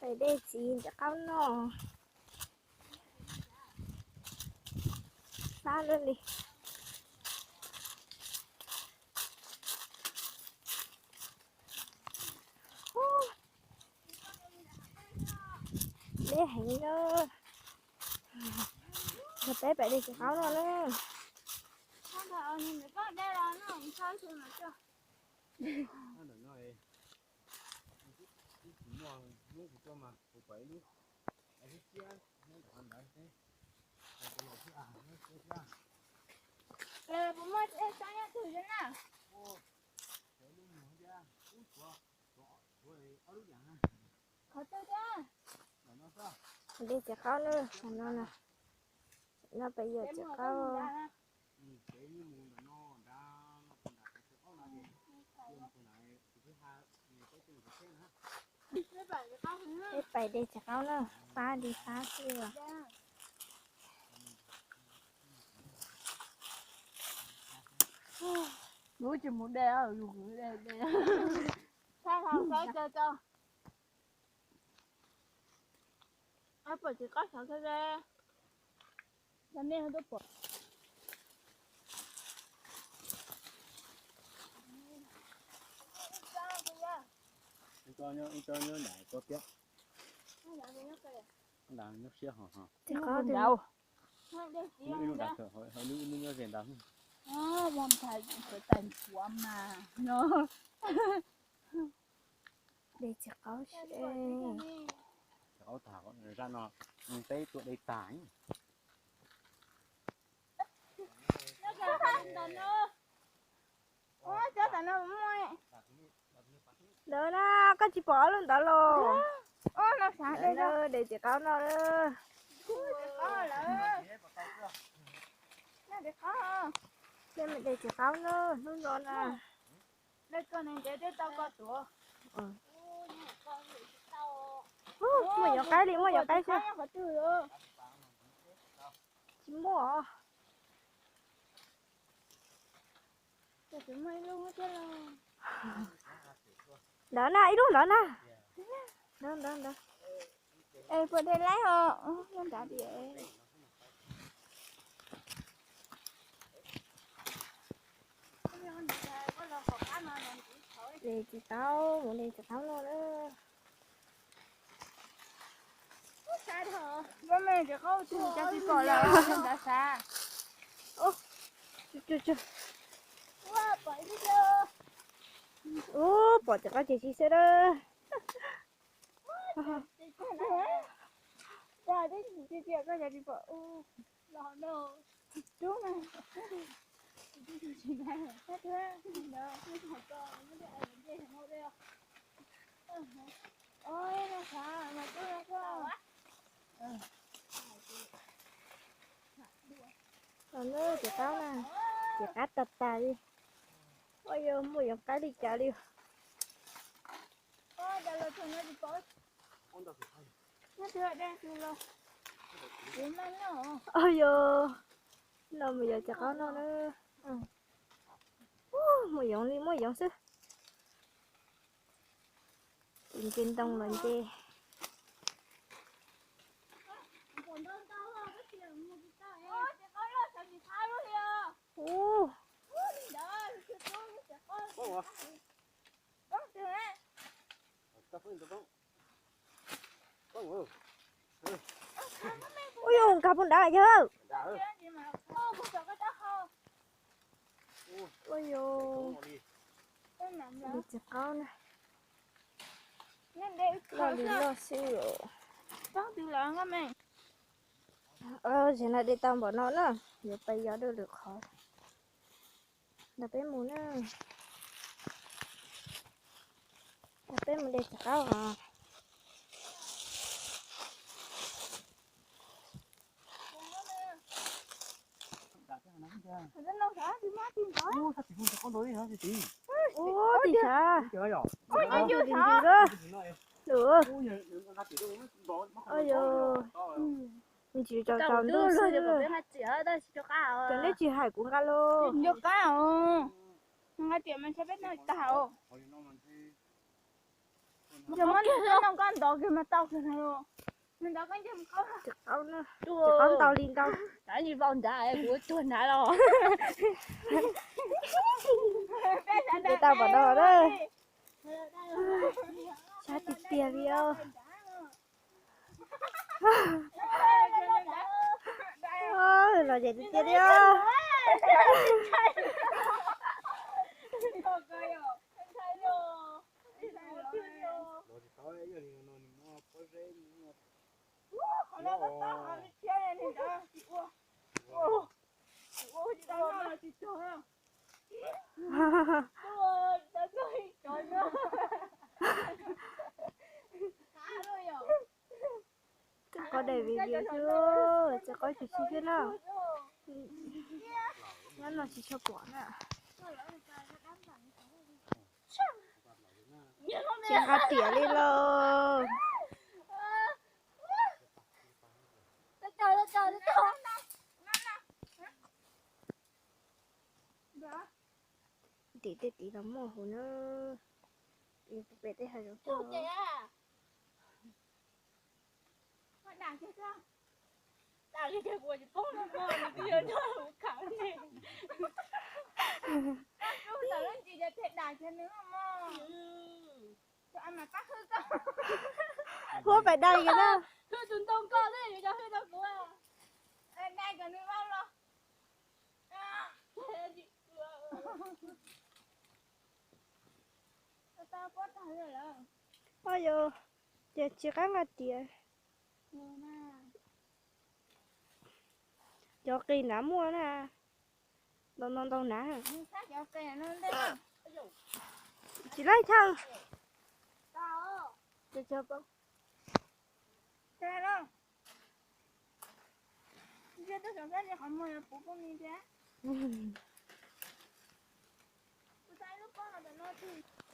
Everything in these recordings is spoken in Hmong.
Pais de txiv ntxim qaub noj. Fab luaj li. Deb heev na. Yog peb pais de txiv qaub noj na. De txiv qaub na, no na. No peb yuav txiv qaub. Peb pais de txiv qaub na, fab li fab xwb os. Lub tsis mus de, yus kuv de de. Pom txiv qaub xyov pom. Txiv qaub ntawd. Ib lub dav, ib lub nyob ze ntawd. Mus thaiv kuv tais nchuav mas no. De txiv qaub. Txiv qaub tag, zaj no peb tuaj de tag. Ntawd na, koj tsis pom ob lub ntawd los? De txiv qaub no. Peb mus de txiv qaub na, hnub no na. Muaj yoov qaib li, muaj yoov qaib xwb. Tsis muaj. Ntawd na, ib lub ntawd na. Ntawd, ntawd, ntawd. Es puas de laib os? Nrad tias de txiv qaub, mus de txiv qaub no na. Koj me txiv qaub twg cas tsis pom lawm ntawd xav. Ub, pom txiv qaub ces tsis xwb na. Txiv qaub na, txiv qaub tag tag li. Ua yuav muaj yoov qaib li cas li. Ua yog no mus yog txiv qaub no na. Muaj yoov li muaj yoov xwb. Tus nce ntoo los nce. Ub. Ua yog nkag puag nrad yog. Ua yog li txiv qaub na. Loj li loj xwb os. Zaum no de tau npaum no na, yuav pais yos dua lwm qhov. Nrog peb mus na. Nrog peb mus de txiv qaub os. Ub, tim sav. Ub, tim sav. Ub, yog, nws tsis tsaus tsaus ntuj xwb. Cov neb tsis hais kuv nqa los. Nqa tias mas ntshe peb noj tag os. Yog muab nws coj noj koj ntov kiag mas tau kiag no. Tsis qaub na, tsis qaub ntau li ntau. Tab sis vau nrad kuv tuag nrad los. Ces tau pom no na. Sab tiag tiag li os. Los ces tiag tiag li os. Txawj qov daim video xwb, txawj qov tsis tsis xwb na. Nyob no tsis tshua pom na. Tsis nqa tiam li lauj. Tim tej tid los muaj hauv na. Pem tej hav zoov tuaj. Huab pais dai kiag na. Oj yog, ces tsis qab nqa tiav. Cov qis nrad muaj na. Ntau ntau ntau na. Tsis laib chaw.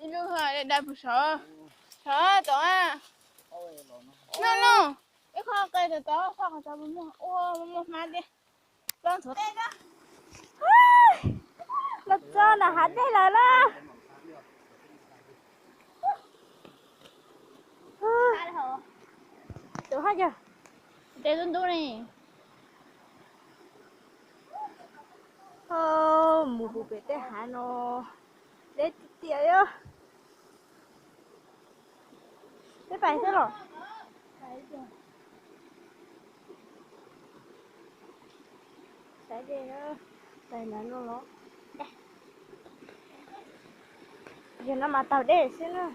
Ib lub ha dai puag saud, saud tod. Noj noj, ib qho qe tod tod, qhov tod puas muaj, ua muaj hmab thiab. Los txog nram hav dej lawm na. Tus haj yog dej ntub ntub ne. Mus hauv pem tej hav no deb tiag tiag os. Peb pais xwb los? Saib dej, pais ntawd no los? Yog no mas taug dej xwb na.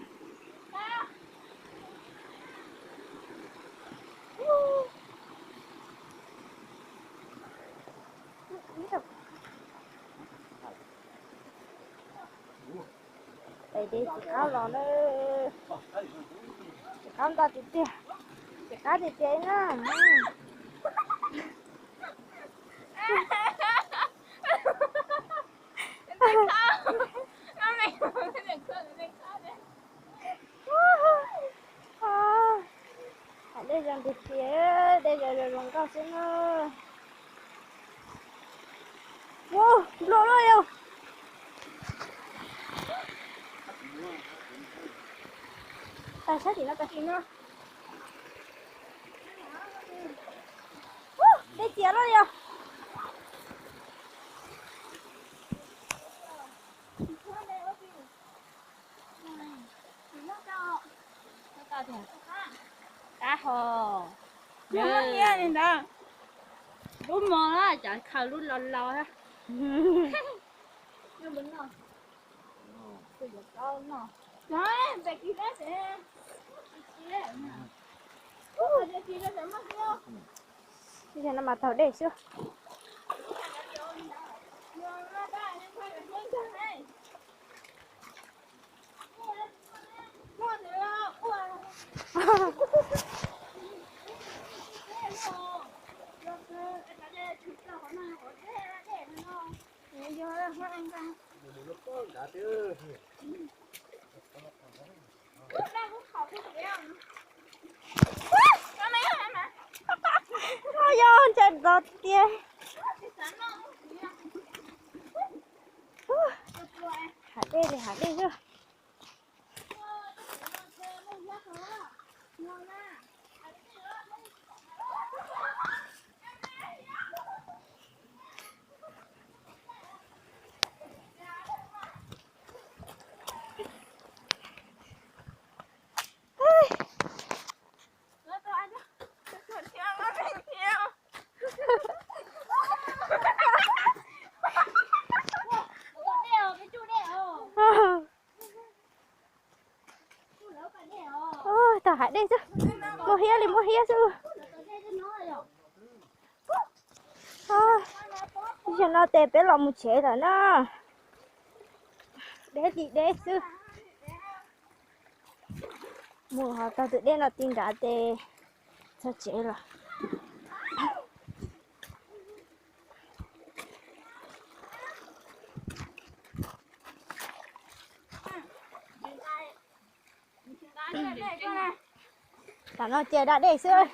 Pais deb tsis qab los na. Tsis qab ntau tiag tiag. Tsis qab tiag tiag na. Hav dej zoo tiag tiag, dej zoo zoo nkauj xwb na. Ua, nplua loj yog. Pais sab tim no, pais tim no. Dej txias loj yog. Qab ho. Lub mos na, cov khaws lub los laus na. Ib zaug no mas taug dej xwb. Yog ntshai ntxov tiag. Hav dej li hav dej xwb. Qab dej xwb, muaj hiab li muaj hiab xwb. Ib zaug no ces peb los mus tsev lawm na. Deb li deb xwb. Mus ho taug tus dej no ti nrad ces txog tsev lawm. Tam no ces da dej xwb.